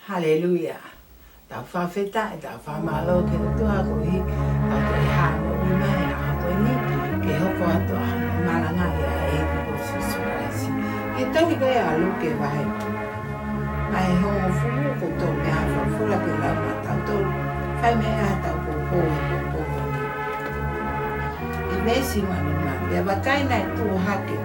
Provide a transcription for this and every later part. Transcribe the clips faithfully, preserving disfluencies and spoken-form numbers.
Haleluia. Tau fakafetaʻi, tau fakamālō ki he ʻOtua koeʻuhi, tau toe hā moʻui mai he ʻaho ko eni, ke hoko atu ʻa hono malangaʻi ʻa e ʻEiki ko Sīsū Kalaisi. ʻI he tohi ko ia ʻa Luke vahe, vahe hongofulu, ko e tolu meʻa folofola ke lau maʻatautolu, fai mei ai haʻatau poupou he poupou ko eni. ʻI he veesi uanima, pea vakai naʻe tuʻu hake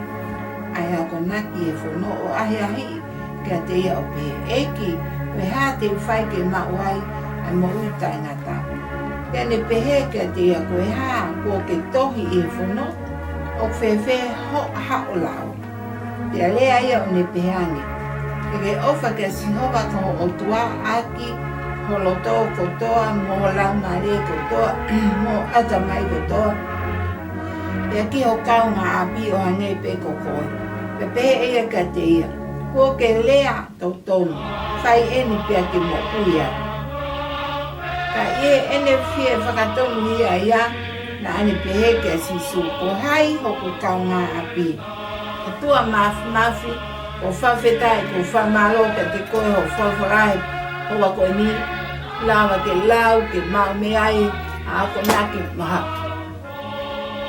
ʻa e akonaki ʻi he fono ʻo ʻahiʻahiʻi kiate ia ʻo pehē, ʻEiki, ko e hā te u fai ke maʻu ai ʻa e moʻui taʻengata? Pea ne pehē kiate ia, Ko e hā kuo ke tohi ʻi he fono? ʻOku fēfē ho haʻo lau? Pea lea ia ʻo ne pehē ange, Ke ke ʻofa kia Sihova ko ho ʻOtua ʻaki ho loto kotoa, mo ho laumālie kotoa, mo ho ʻatamai kotoa, pea ki ho kaungāʻapi ʻo hangē pē ko koe. Pea pehē ʻe ia kiate ia, Kuo ke lea totonu, fai eni pea ke moʻui ai. Ka ʻi heʻene fie fakatonuhiaʻi ia, naʻa ne pehē kia Sīsū, Ko hai hoku kaungāʻapi? ʻOtua Māfimafi, ʻoku ou fakafetaʻi, ʻoku ou fakamālō kiate koe hoʻo folofola he houa ko eni, lava ke lau, ke maʻu mei ai ʻa e akonaki maha.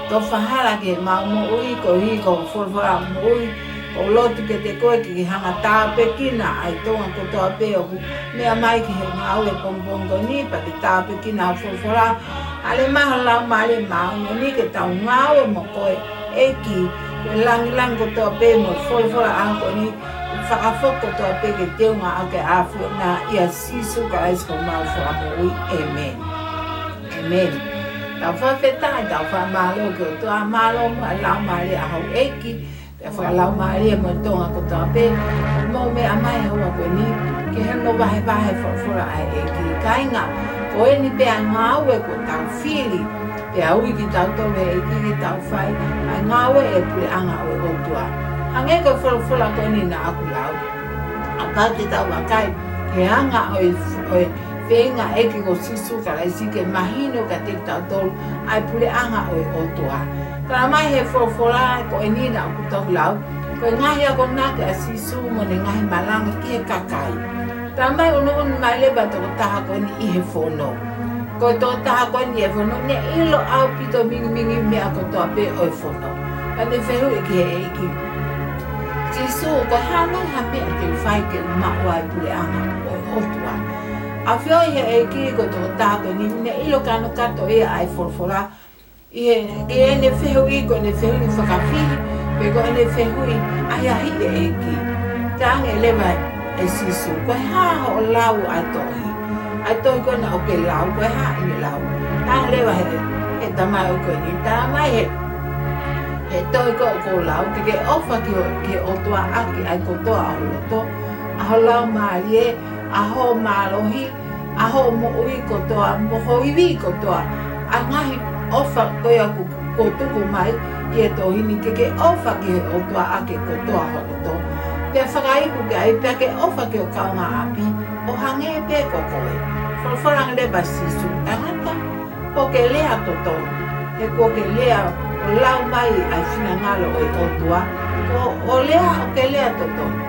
Tau fakahā ki heʻemau moʻui, koeʻuhi ko hoʻo folofola moʻui, ʻoku ou lotu kiate koe ke ke hanga ʻo tāpuekina ʻa e Tonga kotoa pē ʻoku meʻa mai ki he ngāue pongipongi ko eni, pea ke tāpuekina hoʻo folofola. Hāʻele mai ho Laumālie Māʻoniʻoni ke tau ngāue mo koe, ʻEiki, ko e lāngilangi kotoa pē mo e folofola ʻaho ko eni, fakafoki kotoa pē ke teunga ʻaki ʻa e ʻAfiona, ʻia Sīsū Kalaisi ko homau Fakamoʻui. ʻĒmeni. ʻĒmeni. Tau fakafetaʻi, tau fakamālō ki he ʻOtua, mālō mo e laumālie ʻa houʻeiki, pea fakalaumālie mo Tonga kotoa pē, mou meʻa mai he houa ko eni, ki hono vahevahe folofola ʻa e ʻEiki. Kāinga, ko eni pē ʻa e ngāue kuo tau fili, pea ui kitautolu ʻe he ʻEiki ke tau fai, ʻa e ngāue ʻa e puleʻanga ʻo e ʻOtua. Hangē ko e folofola ko eni naʻa ku lau. ʻA ia ke tau vakai ki he anga ʻo e, ʻo e feinga ʻa e ʻEiki ko Sīsū Kalaisi ke mahino kiate kitautolu ʻa e puleʻanga ʻo e ʻOtua. Talamai he folofola ko eni naʻa ku toki lau, ko e ngaahi akonaki ʻa Sīsū mo ʻene ngaahi malanga ki he kakai. Talamai ʻunuʻunu mai leva e tokotaha ko eni ʻi he fono. Ko e tokotaha ko eni ʻi he fono, ne ʻilo ʻaupito mingimingi meʻa kotoa pē ʻo e fono. Pea ne fehuʻi ki he ʻEiki, Sīsū, ko e hā nai ha meʻa te u fai ke u maʻu ai e puleʻanga ʻo e ʻOtua? ʻAfioʻi he ʻEiki ko e tokotaha ko eni, ne ʻilo kānokato ia ʻa e folofola, ʻi he, ʻi heʻene fehuʻi, ko ʻene fehuʻi fakafihi, pe ko ʻene fehuʻi ʻahiʻahiʻi e ʻEiki. Talaange leva ʻe Sīsū, ko e hā hoʻo lau ʻa e tohi? ʻA e tohi ko ena ʻoku ke lau, ko e hā ʻene lau? Talaange leva he, he tamaioʻeiki ko eni, talamai he, he tohi ko ē ʻoku ou lau, ke ke ʻofa ki ho, ki he ʻOtua ʻaki ʻa e kotoa ʻo ho loto, ʻa ho laumālie, ʻa ho mālohi, ʻa hoʻo moʻui kotoa, mo ho ivi kotoa, ʻa e ngaahi ʻofa ko ia kuo, kuo tuku mai ʻi he tohi ni, ke ke ʻofa ki he ʻOtua ʻaki e kotoa ho loto. Pea fakaiku ki ai, pea ke ʻofa ki ho kaungāʻapi, ʻo hangē pē ko koe. Folofola ange leva ʻe Sīsū, tangata, kuo ke lea totonu. He kuo ke lea ʻo lau mai ʻa e finangalo ʻo e ʻOtua, ko hoʻo lea ʻoku ke lea totonu.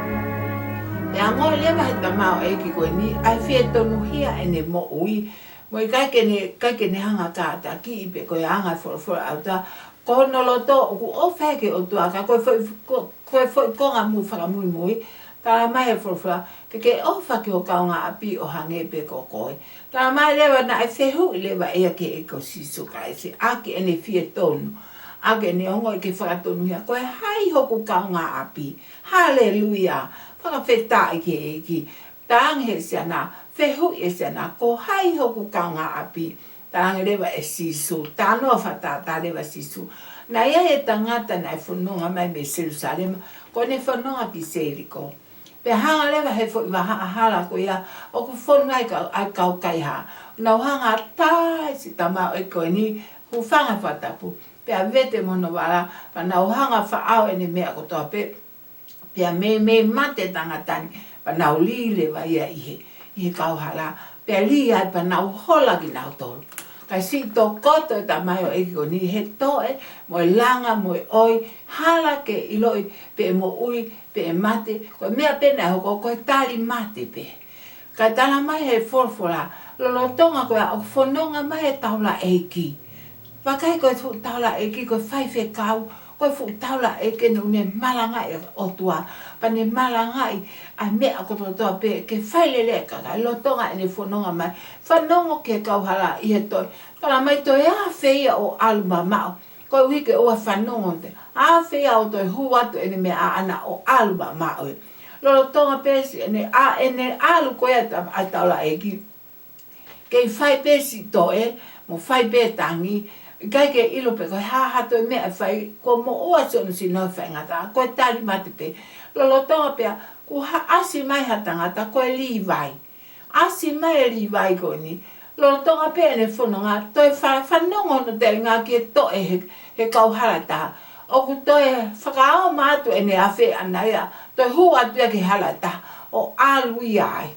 Pea ongoʻi leva he tamaioʻeiki ko eni ʻa e fietonuhia ʻene moʻui, mo e ʻikai ke ne, ʻikai ke ne hanga ʻo kātakiʻi pe ko e anga e folofola ʻa e ʻOtua, ko hono loto ʻoku ʻofa ki he ʻOtua, ka ko e foʻi, ko, ko e foʻi konga mo e fakamuimui, talamai he folofola, ke ke ʻofa ki ho kaungāʻapi ʻo hangē pē ko koe. Talamai leva naʻe fehuʻi leva ʻe ia ki he ʻEiki ko Sīsū Kalaisi, ʻaki ʻene fietonu, ʻaki ʻene ongoʻi ke fakatonuhia, ko e hā hoku kaungāʻapi? Haleluia! Fakafetaʻi ki he ʻEiki. Talaange ʻe he siana, fehuʻi ʻe he siana, ko hai hoku kaungāʻapi? Talaange leva ʻe Sīsū, talanoa fakatātā leva ʻa Sīsū. Naʻe ʻi ai e tangata naʻe fononga mai mei Selusalema, ko ʻene fononga ki Seliko. Pea hanga leva he foʻi vahaʻa hala ko ia ʻoku fonu ai e kau, ʻa e kau kaihaʻa. Nau hanga ʻo tā e siʻi tamaioʻeiki ko eni, hūfanga he fakatapu. Pea vete mo hono vala, pea nau hanga ʻo faʻao ʻene meʻa kotoa pē. Pea meimei mate e tangata ni, pea nau lī leva ia ʻi he, ʻi he kauhala. Pea lī ai pea nau hola kinautolu. Ka e siʻi tokoto e tamaioʻeiki ko eni he toʻe, mo e langa, mo e ʻoi, hala ke ʻiloʻi pe ʻe moʻui, pe ʻe mate, ko e meʻa pē naʻe hoko ko e tali mate pē. Kae talamai he folofola, lolotonga ko ia ʻoku fononga mai e taulaʻeiki. Vakai ko e fuʻu taulaʻeiki, ko e faifekau, ko e fuʻu taulaʻeiki ʻoku ne malangaʻi e ʻOtua, pea ne malangaʻi ʻa e meʻa kotoa pē ke fai lelei e kakai, lolotonga ʻene fononga mai. Fanongo ki he kauhala ʻi he toʻe. Talamai toe afe ia ʻo ʻalu mamaʻo. Koeʻuhi ke ʻoua fanongo te. Afe ia ʻo toe hū atu ʻene meʻa ʻaʻana ʻo ʻalu mamaʻo. Lolotonga pē siʻene ʻa, ʻene ʻalu ko ia ta-, ʻa e taulaʻeiki. Kei fai pē siʻi toʻe, mo fai pē tangi, ʻikai ke ʻilo pe ko e hā ha toe meʻa ʻe fai, kuo moʻua siʻono sino he faingataʻa, ko e tali mate pē. Lolotonga pea, kuo ha-, ʻasi mai ha tangata, ko e Līvai. ʻAsi mai e Līvai ko eni, lolotonga pē ʻene fononga, toe fa-, fanongo hono telinga ki he toʻe he, he kauhala ʻe taha. ʻOku toe fakaoma atu ʻene afe ʻana ia, toe hū atu ia ki he hala ʻe taha, ʻo ʻalu ia ai.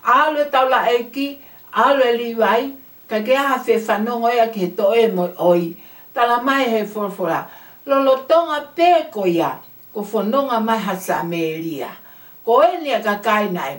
ʻAlu e taulaʻeiki, ʻalu e Līvai, kae ʻikai ha fefanongo ia ki he toʻe mo e ʻoi. Talamai he folofola, lolotonga pē ko ia, kuo fononga mai ha Samēlia. Ko eni ʻa e kakai naʻe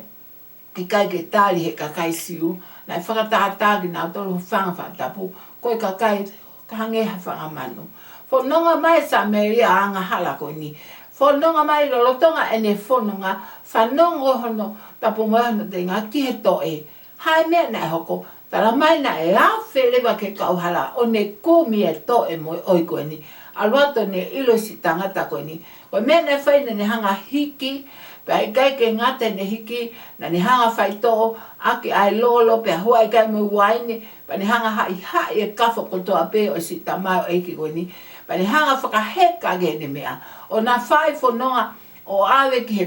ʻikai ke tali he kakai Siu, naʻe fakatātā kinautolu he fanga fakatapu, ko e kakai ka hangē ha fanga manu. Fononga mai Samēlia angahala ko eni. Fononga mai lolotonga ʻene fononga, fanongo hono tapu mo hono telinga ki he toʻe. Hā e meʻa naʻe hoko, talamai naʻe afe leva ki he kauhala ʻo ne kumi e toʻe mo e ʻoi ko eni. ʻAlu atu ʻo ne ʻilo siʻi tangata ko eni. Ko e meʻa naʻe fai naʻa ne hanga hiki, pea ʻikai ke ngata ʻene hiki, naʻa ne hanga faitoʻo ʻaki ʻa e lolo, pea hua ʻikai mo e uaine, pea ne hanga haʻihaʻi e kafo kotoa pē ʻo siʻi tamaioʻeiki ko eni, pea ne hanga fakaheka ki heʻene meʻa. ʻO na fai fononga ʻo ʻave ki he,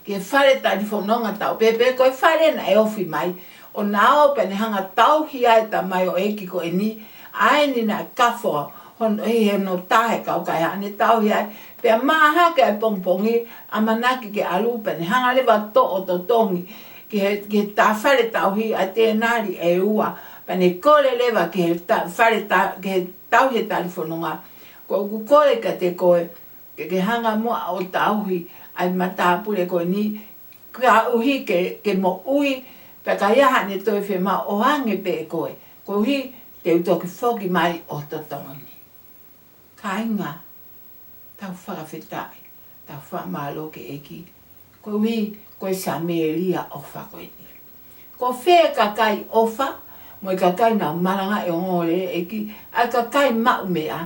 ki he fale talifononga tau pē, pe ko e fale naʻe ofi mai. ʻO na ō pea ne hanga tauhi ai e tamaioʻeiki ko eni, ʻa eni naʻe kafo, hono, ʻi hono tā he kau kaihaʻa, ne tauhi ai. Pea mahaki ʻa e pongipongi, ʻamanaki ke ʻalu, pea ne hanga leva ʻo toʻo totongi ki he, ki he tā fale tauhi ʻa e tēnali ʻe ua, pea ne kole leva ki he tā, fale tā, ki he tauhi e talifononga. Ko ʻeku kole kiate koe, ke ke hanga muʻa ʻo tauhi ʻa e matāpule ko eni, koeʻuhi ke, ke moʻui, pea ka ʻi ai haʻane toe fiemaʻu ʻoange pē ʻe koe, koeʻuhi te u toki foki mai ʻo totongi. Kāinga, tau fakafetaʻi, tau fakamālō ki he ʻEiki, koeʻuhi ko e Samēlia ʻofa ko eni. Ko fē kakai ʻofa, mo e kakai naʻa nau malangaʻi e ongoongolelei ʻa e ʻEiki, ʻa e kakai maʻu meʻa,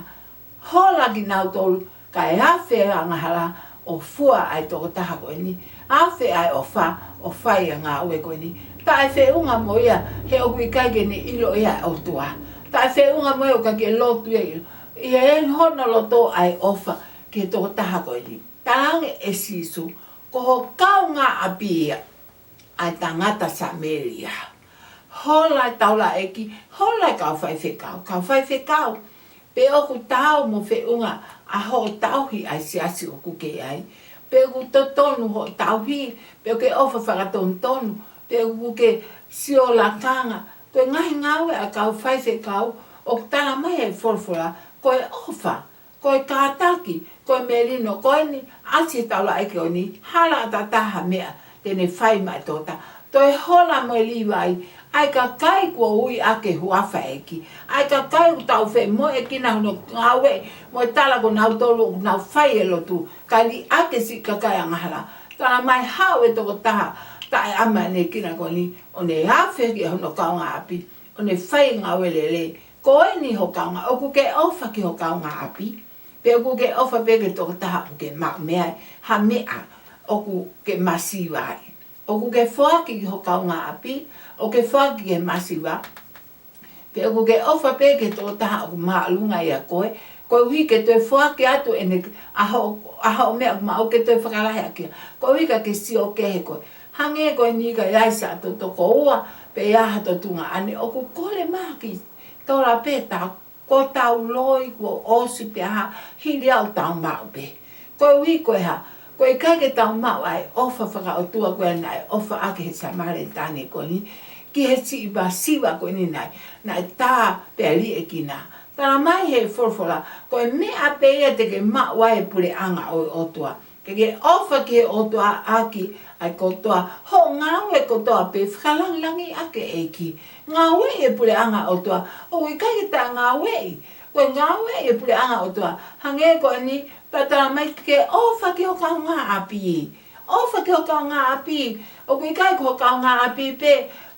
hola kinautolu, kae afe e angahala ʻo fua ʻa e tokotaha ko eni, afe ʻa e ʻofa ʻo fai e ngāue ko eni. Taʻefeʻunga mo ia, he ʻoku ʻikai ke ne ʻilo ia e ʻOtua. Taʻefeʻunga mo ia ʻoku ʻikai ke lotu ia ʻilo. ʻI he hono loto ʻa e ʻofa ki he tokotaha ko eni. Talaange ʻe Sīsū, ko ho kaungāʻapi ia ʻa e tangata Samēlia. Hola e taulaʻeiki, hola e kau faifekau, kau faifekau. Pe ʻoku taau mo feʻunga ʻa hoʻo tauhi ʻa e siasi ʻoku ke ʻi ai. Pe ʻoku totonu hoʻo tauhi, pe ʻoku ke ʻofa fakatonutonu, pe ʻoku ke sio lakanga. Ko e ngaahi ngāue ʻa e kau faifekau, ʻoku talamai he folofola, ko e ʻofa, ko e kātaki, ko e melino, ko eni, ʻasi e taulaʻeiki ko eni, hala ʻatā ha meʻa te ne fai maʻa e tokotaha. Toe hola mo e Līvai, ʻa e kakai kuo ui ʻaki e huafa ʻo e ʻEiki, ʻa e kakai ʻoku tau femoʻuekina hono ngāue, mo e tala ko nautolu ʻoku nau fai e lotu, kae liʻaki e siʻi kakai angahala. Talamai haʻu e tokotaha taʻeʻamanekina ko eni, ʻo ne afe ki hono kaungāʻapi, ʻo ne fai e ngāue lelei. Ko eni ho kaungā, ʻoku ke ʻofa ki ho kaungāʻapi, pe ʻoku ke ʻofa pē ki he tokotaha ʻoku ke maʻu meʻa ai, ha meʻa ʻoku ke masiva ai. ʻOku ke foaki ki ho kaungāʻapi, ʻoku ke foaki ki he masiva, pe ʻoku ke ʻofa pē ki he tokotaha ʻoku māʻolunga ia koe, koeʻuhi ke toe foaki atu ʻene, ʻa hoʻo, ʻa hoʻo meʻa ʻoku maʻu ke toe fakalahi ʻaki ia. Koeʻuhi ka ke sio kehe koe. Hangē ko eni ka ʻi ai siʻa toto ko ua, pe ʻi ai ha totunga ʻane ʻoku kole mahaki, tola pē ta ko tau loi kuo ʻosi pē ha hili ʻa ʻetau maʻu pē. Koeʻuhi ko e hā, ko e ʻikai ke tau maʻu ʻa e ʻofa fakaʻotua ko ē naʻe ʻofa ʻaki he Samēlia ko eni, ki he siʻi masiva ko eni naʻe, naʻe tā pea liʻekina. Talamai he folofola, ko e meʻa pē ia te ke maʻu ai e puleʻanga ʻo e ʻOtua. Ke ke ʻofa ki he ʻOtua ʻaki ʻa e kotoa hoʻo ngāue kotoa pē, fakalangilangiʻi ʻaki e ʻEiki. Ngāueʻi e puleʻanga ʻo e ʻOtua, ʻoku ʻikai ke ta ngāueʻi. Ko e ngāueʻi e puleʻanga ʻo e ʻOtua, hangē ko eni, pea tala mai ke ʻofa ki ho kaungāʻapi. ʻOfa ki ho kaungāʻapi. ʻOku ʻikai ko ho kaungāʻapi pē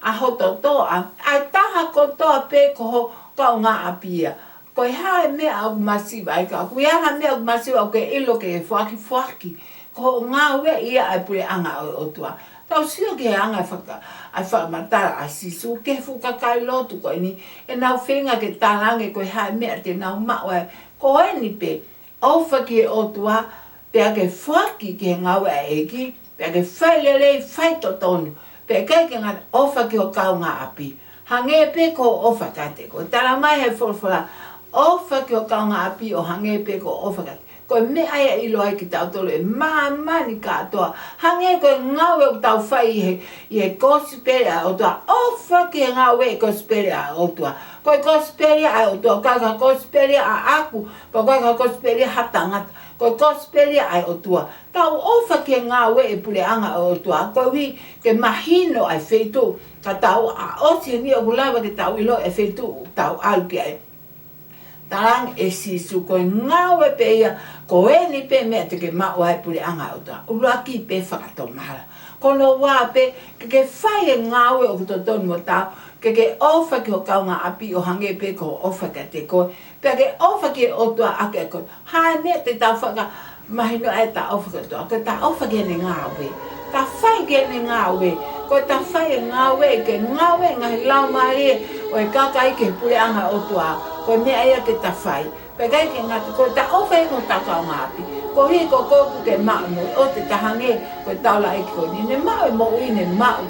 ʻa ho toʻotoʻa, ʻa e taha kotoa pē ko ho kaungāʻapi ia. Ko e hā e meʻa ʻoku masiva ai, ka ʻoku ʻi ai ha meʻa ʻoku masiva, ʻoku ke ʻilo ke foakifoaki. Ko hoʻo ngāue ia ʻa e puleʻanga ʻo e ʻOtua. Tau sio ki he anga e faka-, ʻa e fakamatala ʻa Sīsū ki he fuʻu kakai lotu ko eni, ʻenau feinga ke talaange ko e hā e meʻa te nau maʻu ai. Ko eni pē, ʻofa ki he ʻOtua, pea ke foaki ki he ngāue ʻa e ʻEiki, pea ke fai lelei, fai totonu, pea ʻikai ke ngata, ʻofa ki ho kaungāʻapi hangē pē ko hoʻo ʻofa kiate koe. Tala mai he folofola, ʻofa ki ho kaungāʻapi ʻo hangē pē ko hoʻo ʻofa kiate koe. Ko e meʻa ia ʻe ʻilo ai kitautolu ʻe māmani kātoa. Hangē ko e ngāue ʻoku tau fai ʻi he, ʻi he kosipeli ʻa e ʻOtua. ʻOfa ki he ngāue ʻi he kosipeli ʻa e ʻOtua. Ko e kosipeli ʻa e ʻOtua, ʻikai ko e kosipeli ʻaʻaku, pe ʻikai ko e kosipeli ʻa ha tangata. Ko e kosipeli ʻa e ʻOtua. Tau ʻofa ki he ngāue ʻa e puleʻanga ʻo e ʻOtua, koeʻuhi ke mahino ʻa e feituʻu, ka tau ʻosi eni ʻoku lava ke tau ʻilo e feituʻu ʻoku tau ʻalu ki ai. Talaange ʻe Sīsū ko e ngāue pē ia, ko eni pē meʻa te ke maʻu ai e puleʻanga ʻo e ʻOtua. ʻUluaki pē fakatomala. Ko hono ua pē, ke ke fai e ngāue ʻoku totonu mo taau, ke ke ʻofa ki ho kaungāʻapi ʻo hangē pē ko hoʻo ʻofa kiate koe. Pea ke ʻofa ki he ʻOtua ʻaki e ko. Hā e meʻa te tau fakamahinoʻi ai ʻeta ʻofa ki he ʻOtua? Ko ʻeta ʻofa ki heʻene ngāue. Ta fai ki heʻene ngāue. Ko ʻeta fai e ngāue, ke ngāue e ngaahi laumālie ʻo e kakai ki he puleʻanga ʻo e ʻOtua. Ko e meʻa ia ke ta fai. Pea ʻikai ke ngata, ko ʻeta ʻofa ia ki hota kaungāʻapi. Koeʻuhi ko koe ʻoku ke maʻu moʻui, ʻoua te ta hangē ko e taulaʻeiki ko eni, ne maʻu e moʻui, ne maʻu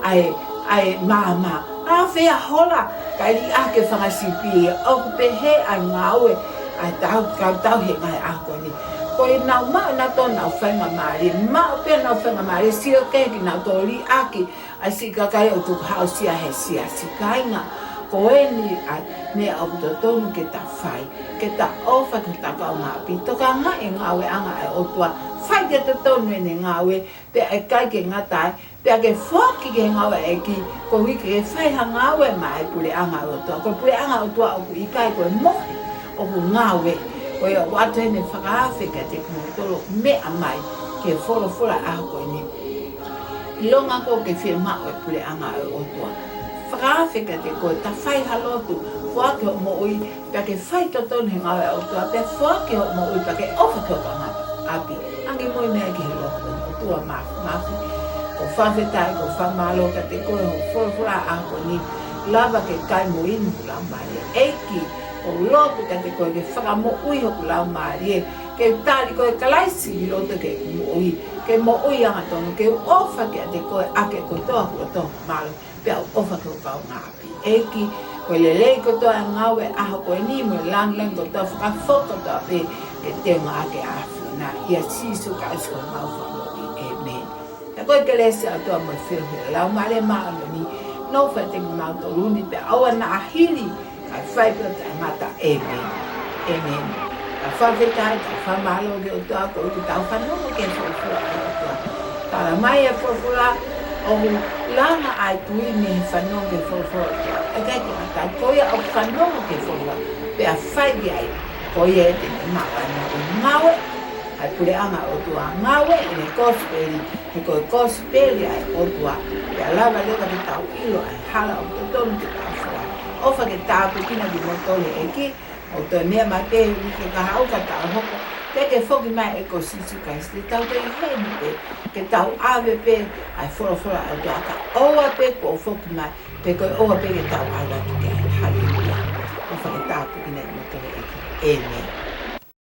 ʻa e, ʻa e maama. ʻAfea hola, kae liʻaki e fanga sipi ia. ʻOku pehē ʻa e ngāue ʻa e tau, kau tau he ngaahi ʻaho ko eni. Ko ʻenau maʻu ʻenautolu honau faingamālie, maʻu pē honau faingamālie, sio ki he kinautolu liʻaki ʻa e siʻi kakai ʻoku tukuhausia he siasi. Kāinga, ko eni ʻa e meʻa ʻoku totonu ke ta fai, ke ta ʻofa ki hota kaungāʻapi. Tokangaʻi e ngāueʻanga ʻa e ʻOtua, fai ke totonu ʻene ngāue, pea ʻikai ke ngata ai, pea ke foaki ki he ngāue ʻa e ʻEiki, koeʻuhi ke fai ha ngāue maʻa e puleʻanga ʻo e ʻOtua. Ko e puleʻanga ʻo e ʻOtua ʻoku ʻikai ko e mohe, ʻoku ngāue. Ko ia ʻoku ʻoatu heni e fakaafe kiate kimoutolu ʻoku meʻa mai ki he folofola ʻaho ko eni. ʻIlonga ʻoku ke fiemaʻu e puleʻanga ʻo e ʻOtua, fakaafe kiate koe, ta fai ha lotu, foaki hoʻo moʻui, pea ke fai totonu he ngāue ʻa e ʻOtua, pea foaki hoʻo moʻui, pea ke ʻofa ki ho kaungāʻapi. Ange muimui ki he lotu. ʻOtua Māfimafi, ʻoku ou fakafetaʻi, ʻoku ou fakamālō kiate koe hoʻo folofola ʻaho ko eni, lava ke kai mo inu hoku laumālie. ʻEiki, ʻoku ou lotu kiate koe ke fakamoʻui hoku laumālie, ke u tali koe Kalaisi ʻi loto ki heʻeku moʻui, ke moʻui angatonu, ke u ʻofa kiate koe ʻaki e kotoa hoku loto, mālō, pea u ʻofa ki ho kaungāʻapi. ʻEiki, ko e lelei kotoa e ngāue ʻaho ko eni mo e lāngilangi kotoa, fakafoki kotoa pē ke teunga ʻaki e ʻAfiona. ʻIa Sīsū Kalaisi ko homau Fakamoʻui. ʻĒmeni. Pea ko e kelesi ʻa e ʻOtua mo e feohi ʻa e Laumālie Māʻoniʻoni, nofo ʻiate kimautolu ni pea ʻoua naʻa hili, kae fai pē ʻo taʻengata. ʻĒmeni. ʻĒmeni. Tau fakafetaʻi, tau fakamālō ki he ʻOtua koeʻuhi ko ʻetau fanongo ki he folofola ʻa e ʻOtua. Tala mai e folofola ʻoku langa ʻa e tui mei he fanongo ki he folofola ʻa e ʻOtua. ʻIkai ke ngata ai, ko ia ʻoku fanongo ki he folofola pea fai ki ai, ko ia ʻe te ne maʻu ai e ngāue ʻa e puleʻanga ʻo e ʻOtua, ngāue ʻi he kosipeli, he ko e kosipeli ʻa e ʻOtua, pea lava leva ke tau ʻilo ʻa e hala ʻoku totonu ke tau foaki. ʻOfa ke tāpuekina kimoutolu ʻe he ʻEiki, ʻo toe meʻa mai pē he uike kahaʻu ka tau hoko, pea ke foki mai ʻe ko Sīsū Kalaisi, te tau toe ʻi heni pē, ke tau ʻave pē ʻa e folofola ʻa e ʻOtua, ka ʻoua pē kuo foki mai, pe ko e ʻoua pē ke tau ʻalu atu ki ai. Haleluia. ʻOfa ke tāpuekina kimoutolu ʻe he ʻEiki. ʻĒmeni.